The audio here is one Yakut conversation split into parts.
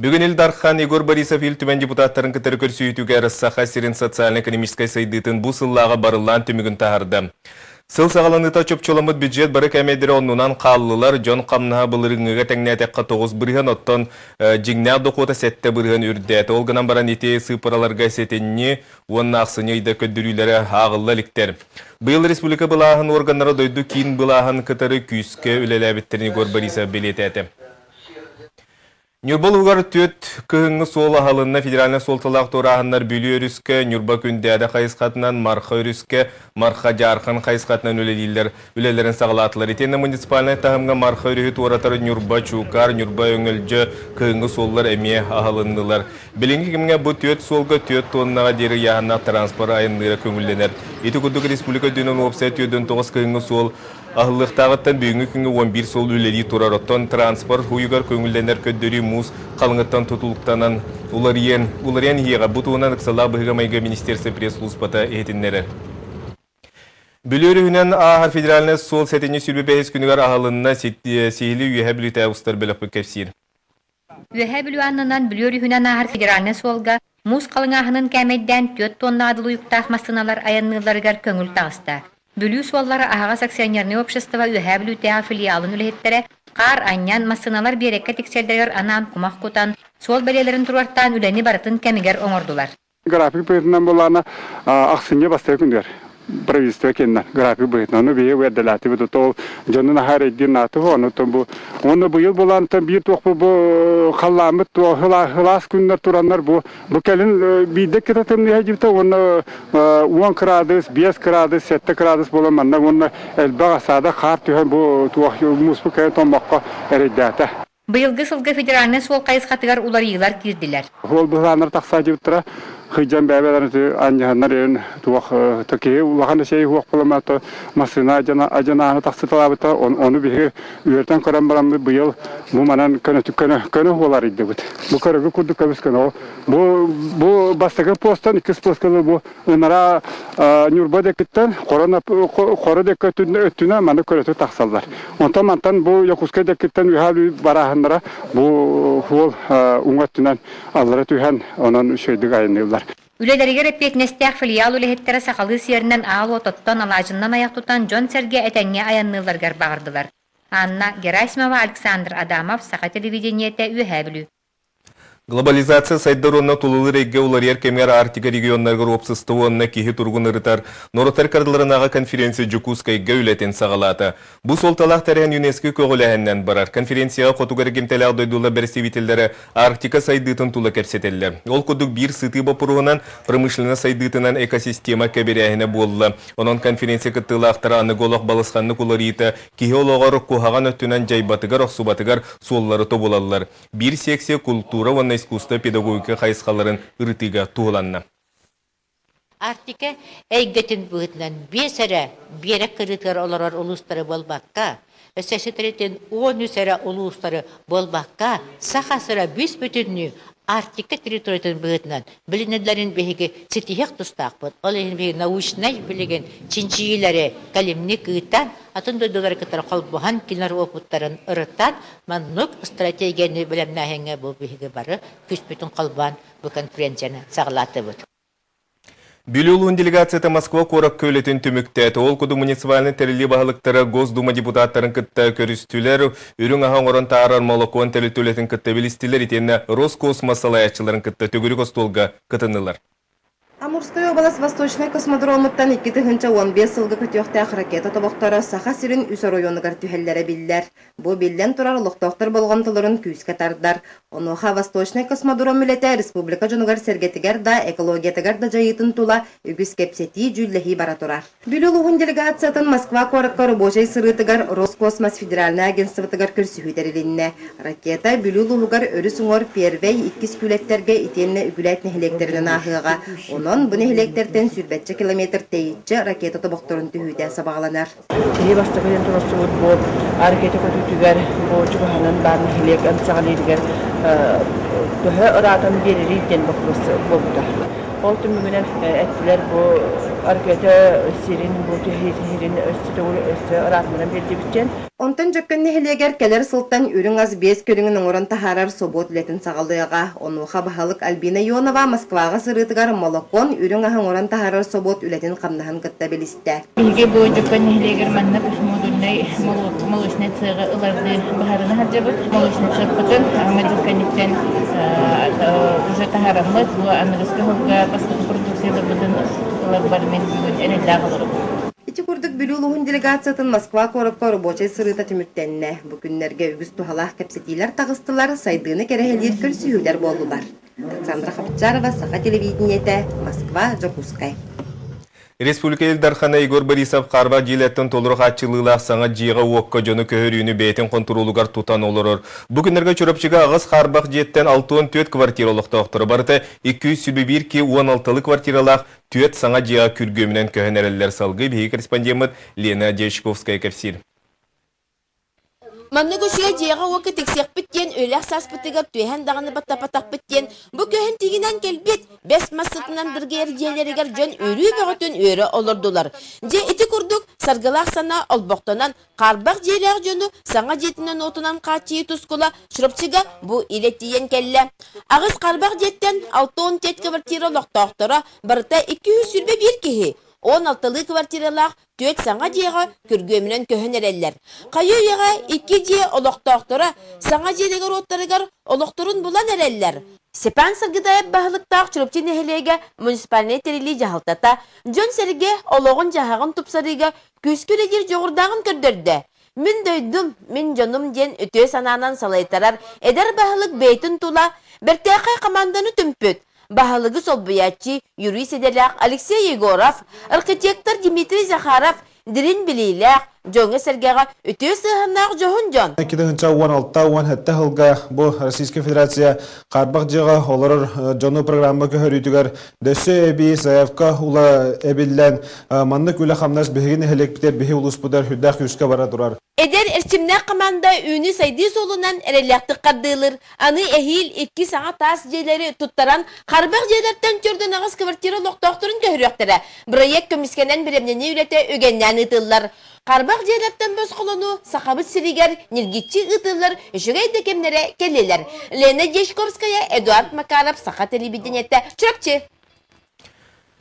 Бүгүн Ил Дархан Егор Борисов Ил Түмэн депутаттарын кытары көрсүһүүтүгэр Саха сирин социально-экономическай сайдыытын бу сыллааҕы барыллаан түмүгүн таһаарда. Сыл саҕаланыыта чопчуламмыт бюджет бары кээмэйдэрэ оннунан хааллылар, дьон хамнаһа былырыыҥҥыга тэҥнээтэххэ 9%, оттон дьиҥнээх дохуота 7% үрдээтэ. Ол гынан баран ити сыыппараларга сэтинньи уонна ахсынньы ыйда көрдөрүүлэрэ ааҕылла иликтэр. Быйыл республика былааһын органнара дойду киин былааһын кытары күүскэ үлэлээбиттэрин Егор Борисов бэлиэтээтэ. Ньурба улууһугар түөрт кыһыҥҥы суол аһылынна. Федеральнай суолталаах туорааһыннар Бүлүү өрүскэ, Ньурба Күндээдэ хайысхатынан, Марха өрүскэ, Марха Дьаархан хайысхатынан үлэлииллэр, үлэлэрин саҕалаатылар. Итиэннэ муниципальнай таһымҥа Марха өрүһү туоратар Ньурба Чуукаар, Ньурба Өҥөлдьө кыһыҥҥы суоллар эмиэ аһылыннылар. Билиҥҥи кэмҥэ бу түөрт суолга 4 тоннаҕа диэри ыйааһыннаах транспорт айанныыра көҥүллэнэр. Ити курдук республика үрдүнэн уопсайа 49 кыһыҥҥы суол Аһыллыахтааҕыттан бүгүҥҥү күҥҥэ 11 суол үлэлии турар, оттон транспорт уйугар көҥүллэнэр көрдөрүү муус халыҥыттан тутулуктанан уларыйан, уларыйан иһиэҕэ. Бу туһунан ыксалаах быһыыга-майгыга министерство пресс-службата иһитиннэрэр. Бүлүү өрүһүнэн ааһар федеральнай суол сэтинньи 25 күнүгэр аһылынна, сиһилии Үөһээ Бүлүүтээҕи устар бөлөхпүт кэпсиир. Үөһээ Бүлүү аннынан Бүлүү өрүһүнэн ааһар федеральнай суолга муус халыҥааһынын кээмэйдээн 4 туоннаҕа дылы уйуктаах массыыналар айанныылларыгар көҥүл таҕыста. Бүлүү суоллара аһаҕас акционернай общество Үөһээ Бүлүүтээҕи филиалын үлэһиттэрэ хаар анньан, массыыналар биэрэккэ тиксэллэригэр анаан кумах кутан, суол бэлиэлэрин туруортаан үлэни барытын кэмигэр оҥордулар. График быһыытынан буоллаҕына, ахсынньы бастакы күнүгэр правительство кэннэ график быһыытынан ону биһиги эрдэлээтибит ол дьону наһаа эрэйдиир наатыһы онуттан бу уонна быйыл булаантан биир туохпу бу халлааммыт сылаас күннэр тураннар бу бу кэлин биирдэ кыта тымныйа дьибитэ уонна 10 кыраадыс 5 кыраадыс 7 кыраадыс буолан манна уонна элбэх асаада хаар түһэн бу туох мууспут кэлин томмокко эрэйдээтэ. Быйылгы сылга федеральнай суол хайысхатыгар уларыйыылар киирдилэр. Суол быһылааннар тахсааччыбыттара сылдьан бэйэ-бэйэлэрин анньыһаннар өйөн туох киһи улахан эсэйи суох буоламмата массыына адьанааны тахсыталаабыта ону биһиги үөртэн көрөн бараммыт быйыл бу манан көнөтүк көнө көнө буоларыйдыбыт. Бу көрөгү курдук көбүс көнө. Бу бу бастакы постан иккис постка бу Ынараа Ньурба диэкиттэн Хоро диэки өттүнэ маны көрөтө тахсаллар. Онтон мантан бу Якутскай диэкиттэн үһэ барааһыннара бу суол уҥа өттүнэн аллара түһэн онон үчүгэйдик айанныыллар. Үлэлэригэр эппиэтинэстээх филиал үлэһиттэрэ сахалыы сиэринэн аал уот оттон, алаадьыннан айах тутан дьон-сэргэ этэҥҥэ айанныылларыгар баҕардылар. Анна Герасимова, Александр Адамов, Саха телевидениетэ, Үөһээ Бүлүү. Глобализация сайдар уонна тулалыыр эйгэ уларыйар кэмигэр Арктика регионнарыгар уопсастыба уонна киһи туругун ырытар норуоттар кырдаларынааҕы конференция Дьокуускайга үлэтин саҕалаата. Бу суолталаах тэрээһин ЮНЕСКО көҕүлээһининэн барар. Конференцияҕа хотугу эргимтэлээх дойдулар бэрэстэбиитэллэрэ Арктика сайдыытын тула кэпсэтэллэр. Ол курдук биир сытыы боппуруоһунан промышленность сайдыытынан экосистема кэбирээһинэ буолла. Онон конференция кыттыылаахтара аныгы олох балысханнык уларыйыыта киһи олоҕор куһаҕан өттүнэн дьайбатыгар-охсубатыгар суоллары тобулаллар. Биир секция култуура уонна искусство педагогика хайысхаларын ырытыыга туһуланна. Арктика эйгэтин быһыытынан биэс эрэ биэрэк кырыытыгар олорор улуустары буолбакка, өссө ситэритин 13 эрэ улуустары буолбакка, Саха сирэ бүүс-бүтүннүү Арктика территориятын быһыытынан билинэллэрин биһиги ситиһиэх тустаахпыт. Ол иһин биһиги научнай билигин чинчийиилэри кэлимник ыытан, атын дойдулары кытары холбоһон кинилэр уопуттарын ырытан, Маннык стратегияны бэлэмнээһиҥҥэ бу биһиги бары күүспүтүн холбоон бу конференцияны саҕалаатыбыт. Бүлүү улууһун делегацията Москва куоракка үлэтин түмүктээтэ. Ол курдук муниципальнай тэриллии баһылыктара Госдума депутаттарын кытта көрүстүлэр, үрүҥ аһы оҥорон таһаарар молокуон тэрилтэ үлэтин кытта билистилэр итиэннэ Роскосмос салайааччыларын кытта төгүрүк остуолга кытыннылар. Амурскай уобалас Восточнай космодромуттан 2015 сылга көтүөхтээх ракета тобохторо Саха сирин үс оройуонугар түһэллэрэ биллэр. Бу, биллэн турар, олохтоохтор болҕомтолорун күүскэ тардар. Онуоха Восточнай космодром үлэтэ республика дьонугар-сэргэтигэр да, экологиятыгар да дьайыытын тула үгүс кэпсэтии, дьүүллэһии бара турар. Бүлүү улууһун делегациятын Москва куоракка рабочай сырыытыгар Роскосмос федеральнай агентствотыгар көрсүһүү тэрилиннэ. Ракета Бүлүү улууһугар өрүс уҥуор Первэй, иккис күүлэттэргэ итиэннэ Үгүлээт нэһилиэктэринэн ааһыаҕа. Онон бу нэһилиэктэртэн сүүрбэччэ километр тэйиччи ракета тобохторун түһүүтэ сабаҕаланар. Киһи бастакы диэн туруорсубут бу ракета көтүүтүгэр бу чугаһынан баар нэһилиэк эмсэҕэлииригэр төһө ыраатан биэрэрий диэн боппуруос буолбута. Ол түмүгүнэн эттилэр бу ракета сирин, бу түһиитин өссө төгүл өссө ыраатыннаран биэрдибит диэн. Онтон Дьөккөн нэһилиэгэр кэлэр сылтан үрүҥ ас биэс көрүҥүн оҥорон таһаарар собуот үлэтин саҕалыаҕа. Онуоха баһылык Альбина Ионова Москваҕа сырыытыгар Молокон үрүҥ аһы оҥорон таһаарар собуот үлэтин-хамнаһын кытта билистэ. Биһиги бу Дьөккөн нэһилиэгэр маннык модульнай молочнай цеҕы ылардыы быһаарына сылдьабыт. Молочнай цехпытын Аҥа дьыл кэнниттэн уже таһаараммыт, бу аныгыскы сылга бастакы продукцияларбытын ыларбар мин бүгүн эрэллээх олоробун. Ити курдук Бүлүү улууһун делегациятын Москва куоракка рабочай сырыыта түмүктэннэ. Бу күннэргэ үгүс туһалаах кэпсэтиилэр таҕыстылар, сайдыыны кэрэһэлиир көрсүһүүлэр буоллулар. Александра Хапчарова, Саха телевидениетэ, Москва, Дьокуускай. Республика Ил Дархана Егор Борисов хаарбах дьиэлэртэн толору хааччыллыылаах саҥа дьиэҕэ-уокка дьону көһөрүүнү бэйэтин хонтуруолугар тутан олорор. Бу күннэргэ Чурапчыга аҕыс хаарбах дьиэттэн 64 квартира олохтоохторо барыта 201 ки 16 квартиралаах түөрт саҥа дьиэҕэ күргүөмүнэн көһөн эрэллэр. Салгыы биһиги корреспондеммыт Лена Дьячковская кэпсиир. Маннык үчүгэй дьиэҕэ-уокка тиксиэхпит диэн үлэх сааспытыгар түөһэн даҕаны баттаппатахпыт диэн бу көһөн тигинэн кэлбит бэс мас сытынан дыргыйар дьиэлэригэр дьон үөрүү бөҕөтүн үөрэ олордулар. Дьэ ити курдук саргылаах санаа олбохтонон хаарбах дьиэлээх дьону саҥа дьиэтинэн-уотунан хааччыйыы тускула Чурапчыга бу илэ тиийэн кэллэ. Аҕыс хаарбах дьиэттэн 64 квартира олохтоохторо барыта 221 киһи 16-лыы квартиралаах түөрт саҥа дьиэҕэ күргүөмүнэн көһөн эрэллэр. Хайыы үйэҕэ икки дьиэ олохтоохторо саҥа дьиэлэригэр-уоттарыгар олохторун булан эрэллэр. Степан Саргыдаев баһылыктаах Чурапчы нэһилиэгэ муниципальнай тэриллии дьаһалтата дьон-сэргэ олоҕун-дьаһаҕын тупсарыыга күүскэ үлэлиир дьоҕурдааҕын көрдөрдө. Мин дойдум, мин дьонум диэн үтүө санаанан салайтарар эдэр баһылык бэйэтин тула бэртээхэй хамаанданы түмпүт. Баһылыгы солбуйааччы юрист идэлээх Алексей Егоров, архитектор Дмитрий Захаров дириҥ билиилээх, дьоҥҥо-сэргэҕэ үтүө сыһыаннаах дьоһун дьон. 2016-17 сылга бу Российскай Федерация хаарбах дьиэҕэ олорор дьону программа көһөрүүтүгэр дөссө эбии заявка ула эбиллэн маннык үлэ-хамнас биһиги нэһилиэкпитигэр биһи улууспутугар сүрдээх күүскэ бара турар. Эдэр эрчимнээх хамаанда үүнүү-сайдыы суолунан эрэллээхтик хардыылыыр. Аны эһиил икки саҥа таас дьиэлэри туттаран, харбах дьиэлэртэн төрдүн аҕыс квартира олохтоохторун көһөрүөхтэрэ. Бырайыак көмүскэнэн бэлэмнэнии үлэтэ үгэннээн ыытыллар. Харбах дьиэлэртэн босхолонуу Сахабыт сиригэр ньиргиччи ыытыллар үчүгэй да кэмнэрэ кэллилэр. Лена Дьячковская, Эдуард Макаров, Саха телевидениетэ, Чурапчы.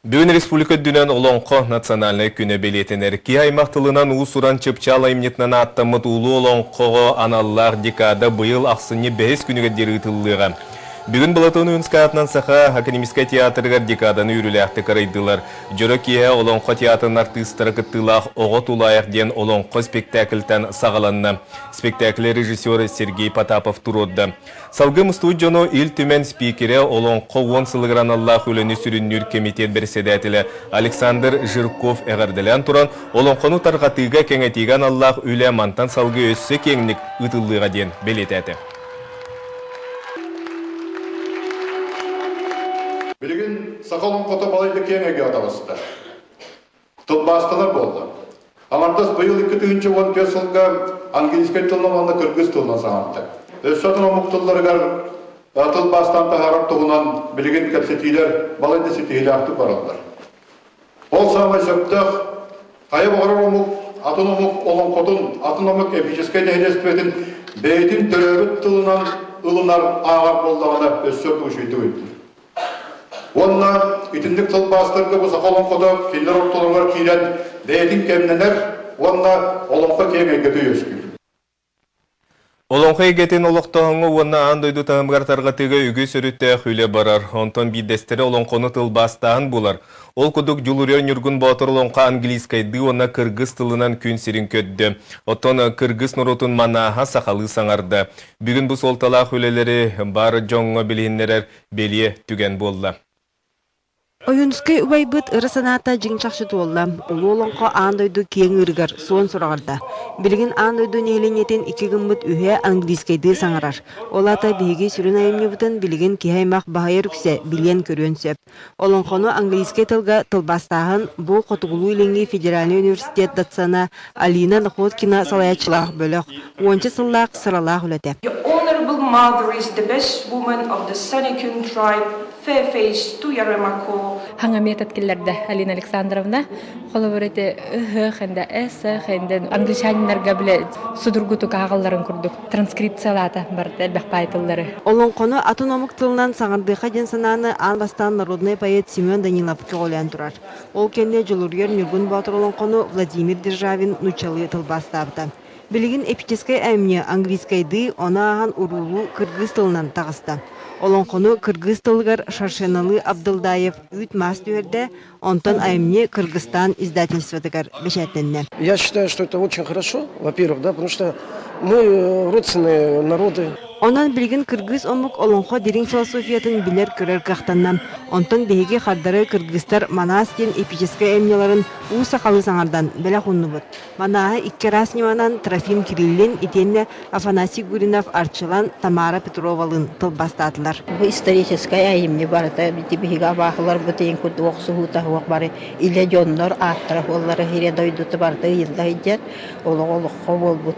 Бүгүн республика үрдүнэн Олоҥхо национальнай күнэ бэлиэтэнэр. Киһи аймах тылынан уус-уран чыпчаал айымньытынан ааттаммыт улуу олоҥхоҕо аналлаах декада быйыл ахсынньы бэһис күнүгэр диэри ыытыллыаҕа. Бүгүн Платон Ойуунскай аатынан Саха академическай театрыгар декаданы үөрүүлээхтик арыйдылар. Дьоро киэһэ Олоҥхо театрын артыыстара кыттыылаах «Оҕо тулаайах» диэн олоҥхо спектакльтан саҕаланна. Спектакль режиссера Сергей Потапов туруорда. Салгыы мустубут дьону Ил Түмэн спикерэ Олоҥхо уон сылыгар аналлаах үлэни сүрүннүүр кэмитиэт бэрэссэдээтэлэ Александр Жирков эҕэрдэлээн туран, олоҥхону тарҕатыыга, кэҥэтиигэ аналлаах үлэ мантан салгыы өссө киэҥник ыытыллыаҕа диэн бэлиэтээтэ. Билигин саха олоҥхото балайда киэҥ эйгэҕэ таҕыста. Тылбаастанар буолла. Аҥардас быйыл 2014 сылга английскай тылынан уонна кыргыз тылынан саҥарда. Өссө атын омук тылларыгар тылбаастаан таһаарар туһунан билигин кэпсэтиилэр балайда ситиһиилээхтик бараллар. Ол саамай сөптөөх хайа баҕарар омук атын омук олоҥхотун, атын омук эпическэй нэһилиэстибэтин бэйэтин төрөөбүт тылынан ылынар, ааҕар буоллаҕына өссө үчүгэйдик өйдүүр. Уонна итинник тылбаастарга бу саха олоҥхото кинилэр ортолоругар киирэн бэйэтин кэмнэнэр уонна олоҥхо киэҥ эйгэтэ үөскүүр. Олоҥхо эйгэтин олохтооһуҥҥа уонна аан дойду таһымыгар тарҕатыыга үгүс өрүттээх үлэ барар. Онтон биирдэстэрэ олоҥхону тылбаастааһын буолар. Ол курдук Дьулуруйар Ньургун Боотур олоҥхо английскайдыы уонна кыргыз тылынан күн сирин көрдө. Оттон кыргыз норуотун манааһа сахалыы саҥарда. Бүгүн бу суолталаах үлэлэри бар дьоҥҥо билиһиннэрэр бэлиэ түгэн буолла. Ойуунускай убайбыт ыра санаата дьиҥ-чахчы туолла. Улуу олоҥхо аан дойду киэҥ ыырыгар суон сураҕырда. Билигин аан дойду нэһилиэнньэтин икки гыммыт үһэ английскайдыы саҥарар. Ол аата биһиги сүрүн айымньыбытын билигин киһи аймах баһыйар үксэ билиэн-көрүөн сөп. Олоҥхону английскай тылга тылбаастааһын бу Хотугулуу-Илиҥҥи федеральнай университет доцена Алина Находкина салайааччылаах бөлөх уонча сыллаах сыралаах үлэтэ. mother is the best woman of the Senecan tribe, fair-faced Туяремако. Хаҥа метод киллэрдэ Алина Александровна. Холобур ити ыһых энде эсэх энде англичаниннарга биле судургутук ааҕалларын курдук транскрипциялаата барыта элбэх баайтыллары. Олоҥхону атын омук тылынан саҥардыахха диэн санааны аан бастаан народнай поэт Семен Данилов көҕүлээн турар. Ол кэннэ Дьулуруйар Ньургун Боотур олоҥхону Владимир Державин нууччалыы тылбаастаабыта. Билигин эпическэй айымньы английскайдыы, ону ааһан уруулуу кыргыз тылынан таҕыста. Олоҥхону кыргыз тылыгар Шаршеналы Абдылдаев үүт-маас түһэрдэ, онтон айымньы Кыргызстан издательствотыгар бэчээттэннэ. Я считаю, что это очень хорошо, во-первых, да, потому что мы э, родственные народы. Онон билигин кыргыз омук олоҥхо дириҥ философиятын билэр-көрөр кыахтанна. Онтон биһиги хардары кыргызтар Манаас диэн эпическэй айымньыларын уу сахалыы саҥардан бэлэх ууннубут. Манааһы икки араас ньыманан Трофим Кириллин итиэннэ Афанасий Гуринов Арчылан Тамара Петровалыын тылбаастаатылар. Бу историческай айымньы барыта ити биһиги абааһыларбыт иһин курдук охсуһуута суох бары илэ дьоннор ааттара суоллара сирэ дойдута барыта ыйылла сылдьар олоҕо олоххо буолбут.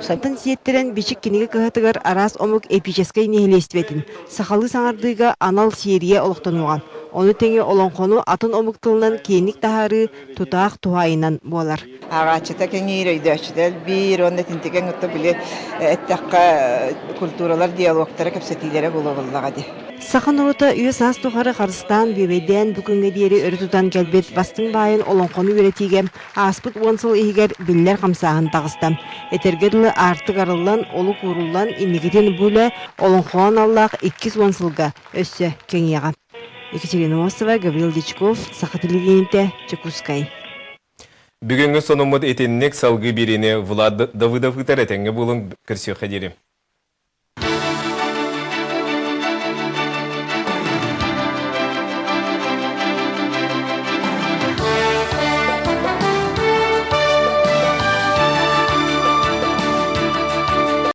Атын сиэттэрэн Бичик кинигэ кыһатыгар араас омук эпическэй нэһилиэстибэтин сахалыы саҥардыыга анал сиэрийэ олохтонуоҕа. Ону тэҥэ олоҥхону атын омук тылынан киэҥник таһаарыы тутаах туһаайынан буолар. Ааҕааччыта кэҥиир, өйдөөччүтэ элбиир уонна итинтикэҥ отто били эттэххэ культуралар диалогтара, кэпсэтиилэрэ буолуо дии. Саха норуота үйэ-саас тухары харыстаан, бүөбэйдээн бу күҥҥэ диэри өрө тутан кэлбит бастыҥ баайын олоҥхону үөрэтиигэ ааспыт уон сыл иһигэр биллэр хамсааһын таҕыста. Этэргэ дылы аартык арыллан, олук ууруллан, инникитин бу үлэ олоҥхоҕо аналлаах иккис уон сылга өссө кэҥиэҕэ. Екатерина Мосова, Гаврил Дьячков, Саха телевидениетэ, Дьокуускай. Бүгүҥҥү сонуммут итинник салгыы биэриини Влад Давыдов ыытар этэҥҥэ буолуҥ көрсүөххэ диэри.